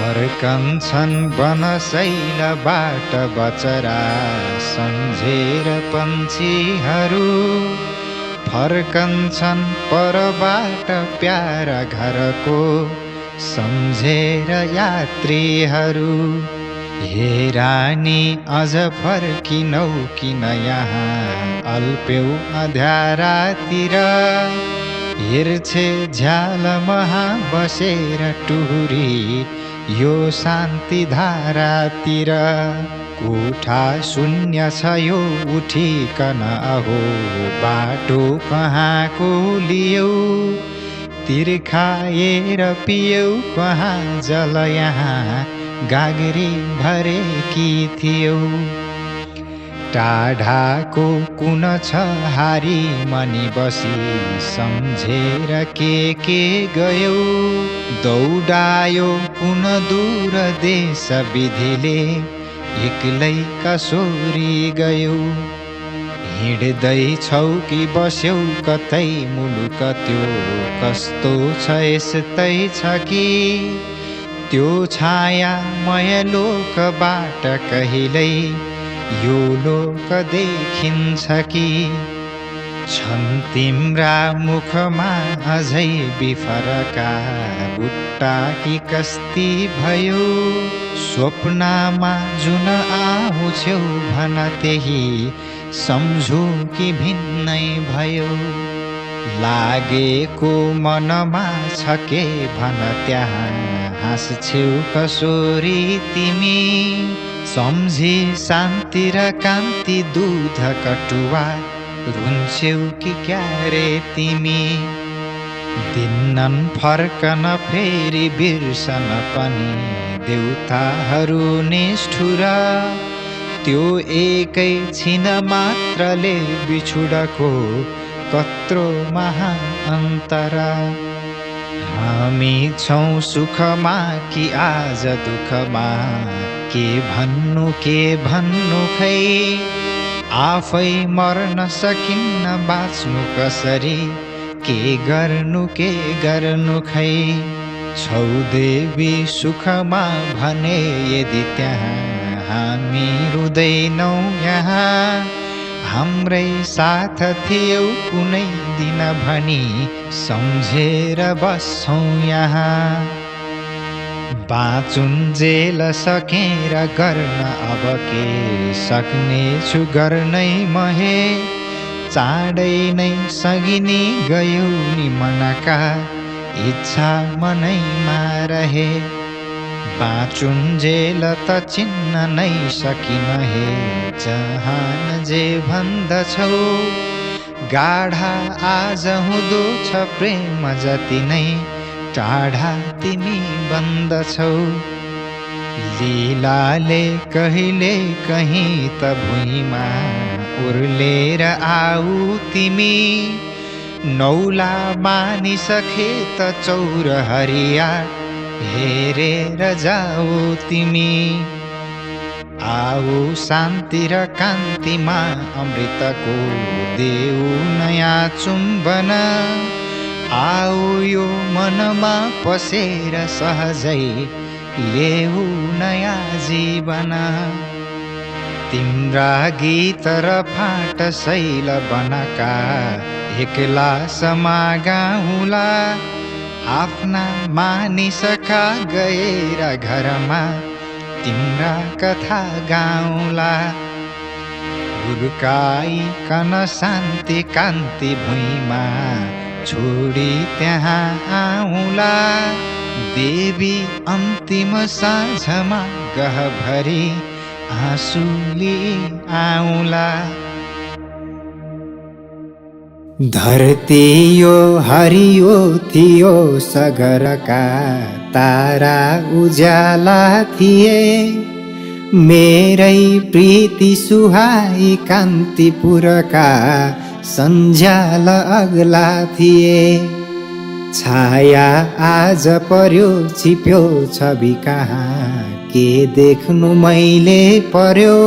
फर्कन्छन् वनशैलबाट बचरा सम्झेर पन्छीहरू, फर्कन्छन् परबाट प्यारा घरको सम्झेर यात्रीहरू। हे रानी अझ फर्किनौ किन यहाँ अल्प्यौ अँध्यारातिर, हेर्छे झ्यालमहा बसेर टुहुरी यो शान्ति धारातिर। कोठा शून्य छ यो उठिकन अहो बाटो कहाँको लियौ, तिर्खाएर पियौ कहाँ जल यहाँ गाग्री भरेकी थियौ। टाढाको कुन छ हारी मनी बसी सम्झेर के गयौ, दौडायो कुन दूर देश विधिले एक्लै कसोरी गयौ। हिँड्दैछौ कि बस्यौ कतै मुलुक त्यो कस्तो छ यस्तै छ कि, त्यो छायामय लोकबाट कहिल्यै यो लोक देखिन्छ कि। छन् तिम्रा मुखमा अझै बिफरका बुट्टा कि कस्ती भयो, स्वप्नमा जुन आउँछौ भन त्यही सम्झु कि भिन्नै भयो। लागेको मनमा छ के भन त्यहाँ हाँस्छौ कसोरी तिमी, सम्झी शान्ति र कान्ति दूध कटुवा रुन्छौ कि क्यारे तिमी। दिन्नन् फर्कन फेरि बिर्सन पनि देउताहरू निष्ठुर, त्यो एकै छिन मात्रले बिछुडको कत्रो महा अन्तर। हामी छौँ सुखमा कि आज दुःखमा, के भन्नु खै, आफै मर्न सकिन्न बाँच्नु कसरी, के गर्नु खै। छौ देवी सुखमा भने यदि त्यहाँ हामी रुँदैनौ यहाँ, हाम्रै साथ थियौ कुनै दिन भनी सम्झेर बस्छौँ यहाँ। बाँचुन्जेल सकेर गर्न अब के सक्ने छु गर्नै महे, चाँडै नै सगिनी गयौ नि मनका इच्छा मनैमा रहे। बाँचुन्जेल त चिन्न नै सकिन हे जहान जे भन्दछौ, गाढा आज हुँदो छ प्रेम जति नै टाढा तिमी बन्दछौ। लीलाले कहिले कहीँ त भुइँमा उर्लेर आऊ तिमी, नौला मानिसखे त चौरहरिया हेरेर जाऊ तिमी। आऊ शान्ति र कान्तिमा अमृतको देऊ नयाँ चुम्बन, आऊ यो मनमा पसेर सहजै लेऊ नयाँ जीवन। तिम्रा गीत र फाट शैल बनका एक्ला समा गाउँला, आफ्ना मानिसका गएर घरमा तिम्रा कथा गाउँला। हुर्काइकन शान्ति कान्ति भुइँमा छोडी त्यहाँ आउँला, देवी अन्तिम साँझमा गहभरि आँसुली आउँला। धरती यो हरियो थियो सगरका तारा उज्याला थिए, मेरै प्रीति सुहाई कान्तिपुरका सन्झ्याल अग्ला थिए। छाया आज पर्यो छिप्यो छवि कहाँ, के देख्नु मैले पर्यो,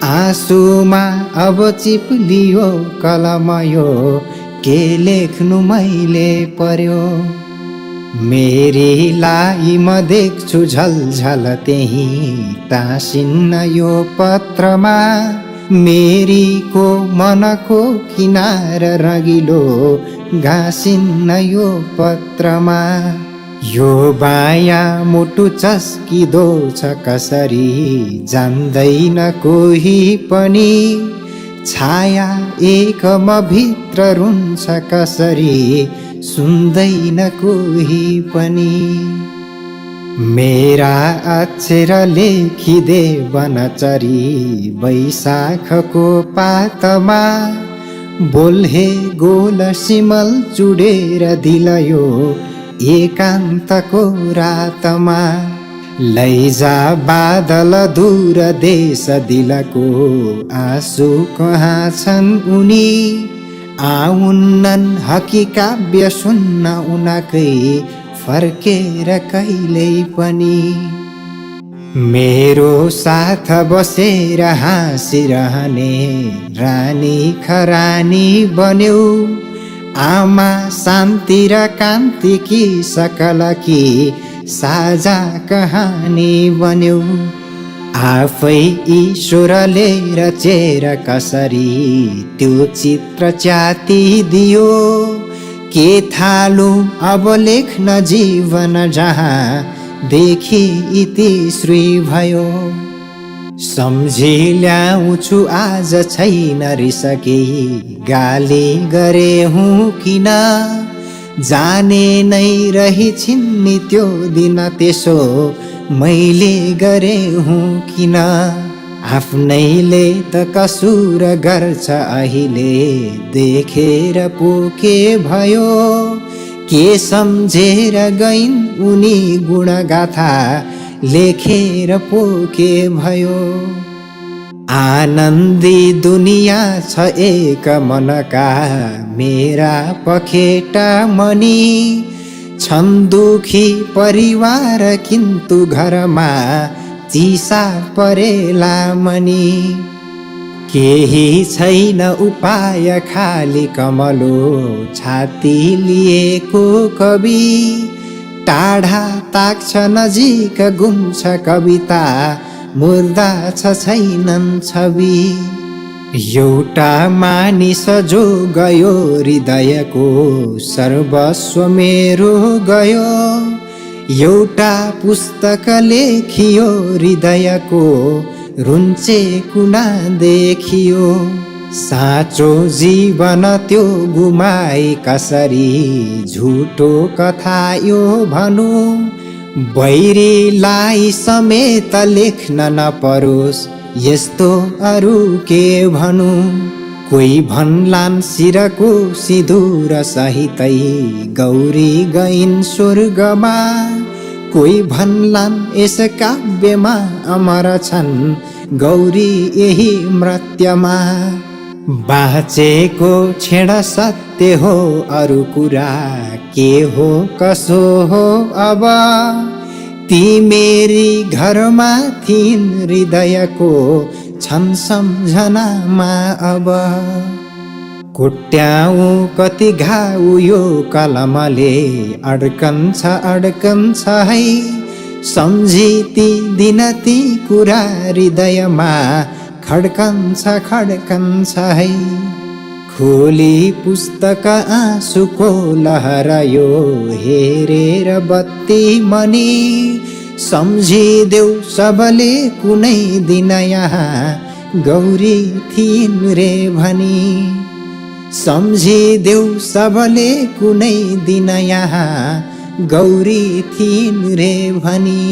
आँसुमा अब चिप्लियो कलम यो, के लेख्नु मैले पर्यो। मेरीलाई म देख्छु झलझल त्यही टाँसिन्न यो पत्रमा। मेरीको मनको किनार रगिलो घाँसिन्न यो पत्रमा। यो बायाँ मुटु चस्किदो छ कसरी जान्दैन कोही पनि। छाया एकम भित्र रुन्छ कसरी सुन्दैन कोही पनि। मेरा अक्षर लेखिदे वनचरी वैशाखको पातमा। बोल्हे गोल सिमल चुडेर दिलयो एकान्तको रातमा। लैजा बादल दूर देश दिलको आँसु कहाँ छन् उनी। आउन्नन् हकी काव्य सुन्न उनकै फर्केर कहिल्यै पनि। मेरो साथ बसेर हाँसिरहने रानी खरानी बन्यौ। आमा शान्ति र कान्तिकी सकलकी साझा कहानी बन्यौ। आफै ईश्वरले रचेर कसरी त्यो चित्र च्यातिदियो। के थालु अब लेख्न जीवन जहाँ देखि इतिश्री भयो। सम्झी ल्याउँछु आज छैन रिसके गाली गरे हुँ किन। जाने नै रहिछिन् नि त्यो दिन त्यसो मैले गरे हुँ किन। आफ्नैले त कसुर गर्छ अहिले देखेर पो के भयो। के सम्झेर गइन् उनी गुणगाथा लेखेर पो के भयो। आनन्दी दुनिया छ एक मनका मेरा पखेटा मनी। छन् दुखी परिवार किन्तु घरमा चिसा परेला मनी। केही छैन उपाय खाली कमलो छाती लिएको कवि। टाढा ताक्छ नजिक गुम्छ कविता मुर्दा छ छैनन् छवि। एउटा मानिस जो गयो हृदयको सर्वस्व मेरो गयो। एउटा पुस्तक लेखियो हृदयको रुन्चे कुना देखियो। साँचो जीवन त्यो गुमाई कसरी झुटो कथा यो भनु। बैरीलाई समेत लेख्न नपरोस् यस्तो अरू के भनु। कोही भन्लान् शिरको सिन्दूर सहितै गौरी गइन् स्वर्गमा। कोही भन्लान् यस काव्यमा अमर छन् गौरी यही मृत्युमा। बाँचेको क्षण सत्य हो अरू कुरा के हो कसो हो अब। ती मेरी घरमा थिइन् हृदयको छन् सम्झनामा अब। कोट्याउ कति घाउ यो कलमले अड्कन्छ है। सम्झी ती दिन ती कुरा हृदयमा खड्कन्छ है। खोली पुस्तक आँसुको लहर यो हेरेर बत्ती मनी। सम्झिदेऊ सबले कुनै दिन यहाँ गौरी थिइन् रे भनी। सम्झिदेऊ सबले कुनै दिन यहाँ गौरी थिइन् रे भनी।